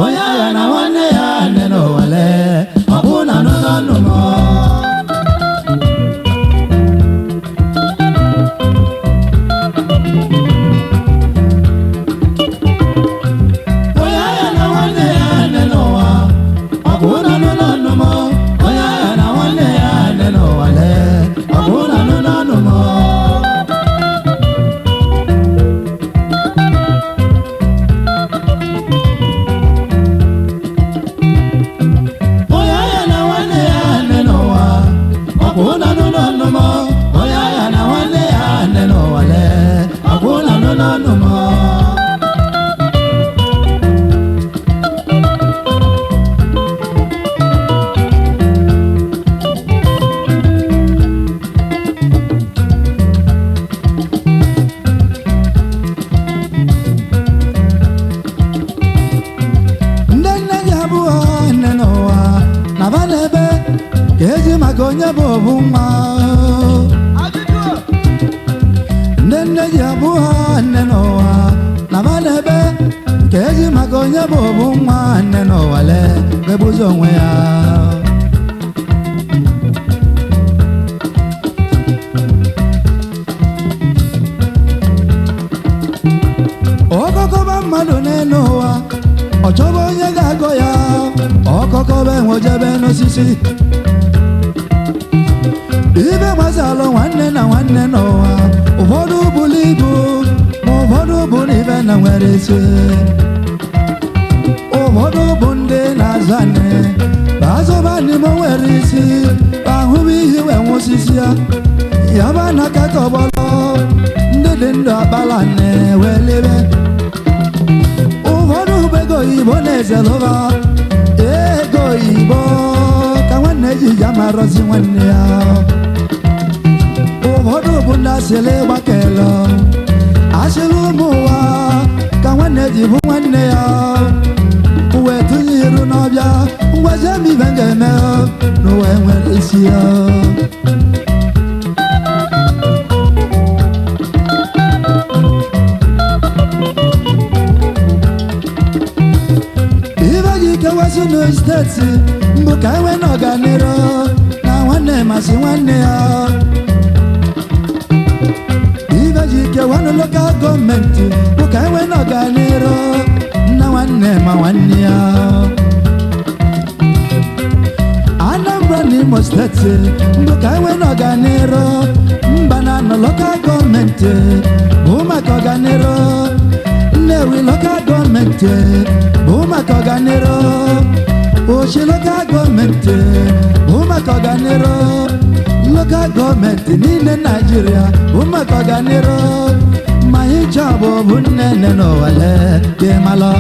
Onye agha na nwanne ya nne n'ụwa lee, ọ bụ na n'ụlọ nnụmọ. Onye agha na nwanne ya nne n'ụwa, ọ bụ na n'ụlọ nnụmọ. Onye agha na nwanne ya nne n'ụwa lee, ọ bụ na n'ụlọ nnụmọ. Onye bụ obu nwa nne nne ji abụ ha nne n'ụwa na ba n'ebe ka eji maka onye bụ obu nwa nne n'ụwa lee bebuzi onwe ya. Ọkọkọba mmadụ n'elu ụwa ọ chọba onye ga-agọ ya, ọkọkọba enwejebe n'osisi. Ibe gbasalụ nwanne na nwanne n'ụwa, ụfọdụ bụlụ ibu ma ụfọdụ bụ na ibe na nwere isi. Ụfọdụ bụ ndị na-azụ anị ma azụba n'ime nwere isi, ma ahụba ihe wee nwụsisi ya. Ya ba na katọbọlọ ndị dị ndụ akpala nne wee lebe. Ụfọdụ bụ ego oyibo na-ezelụba ego oyibo ka nwanne ji ya marọzi nwanne ya. Ụfọdụ bụ ndị asịrị gbakelo asịrị ụmụ ụwa ka nwanne ji bụ nwanne ya wee tụnye iru n'ọbịa ngwazie m ibe m ga-eme n'ụwa enwere isi ya. Ibe ji kewasị n'steeti mbụ ka enwe n'ọganiru na nwanne masị nwanne ya. Ibe ji kewanụ lokal gọọmenti bụ ka enwe n'ọganiru na nwanne ma nwanne ya. Anambra na Imo steeti mbụ ka enwe n'ọganiru mba na anọ lokal gọọmenti bụ maka ọganiru. Nnewi lokal gọọmenti bụ maka ọganiru. Oshi lokal gọọmenti bụ maka ọganiru. Lokal gọọmenti niile Naijiria bụ maka ọganiru. Ma ịchọ bụ bụ nne nne n'ụwa lee dị malụ.